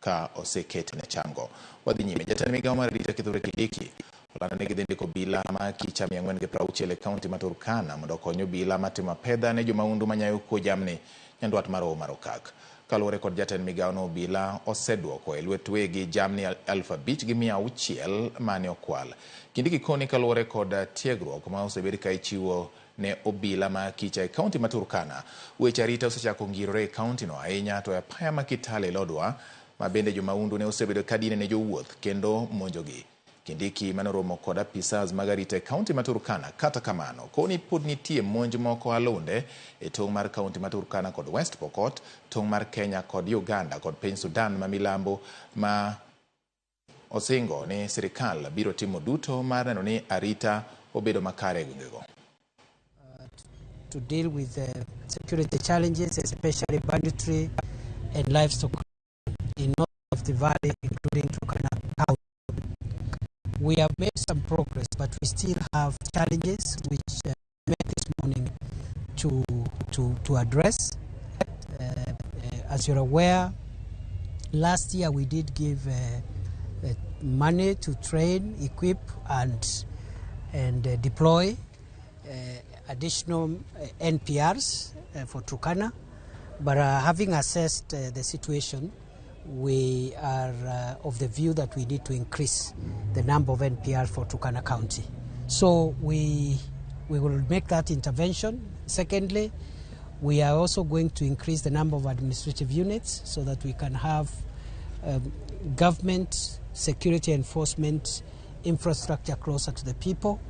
Ka oseketne chango. Wadhi nyime. Jatend migawo mar arita Kithure Kindiki olando ni gidhi ndiko obila ma akicha 460 e kaunti ma Turkana mondo okony obila matimo apedha ne jomaundu manyayo kuo jamni nyandwat mar Hoho mar Okak. Kaluwore kod jatend migawono obila oseduoko e lwet wegi jamni 5600 mane okwal. Kindiki koni kaluwore kod tiegruok ma osebed ka ichiwo ne obila ma akicha e kaunti ma Turkana. Weche arita osechako ngirore e kauntino ahinya to e apaya ma Kitale Lodwar ma bende jomaundu ne osebedo ka dine ne jowuoth kendo monjogi. Kindiki mane oromo kod apisas mag arita e kaunti ma Turkana. Kata kamano, koni pod nitie monj moko alunde e tong' mar kaunti ma Turkana kod West Pokot, tong' mar Kenya kod Uganda kod piny Sudan ma milambo ma osingo ni sirikal biro timo duto mar neno ni arita obedo makare e gwengego. To deal with the security challenges, especially banditry and livestock in North of the Valley, including Turkana County. We have made some progress, but we still have challenges which met this morning to address. As you're aware, last year we did give money to train, equip, and deploy additional NPRs for Turkana. But having assessed the situation, we are of the view that we need to increase the number of NPRs for Turkana County. So we will make that intervention. Secondly, we are also going to increase the number of administrative units so that we can have government security enforcement infrastructure closer to the people.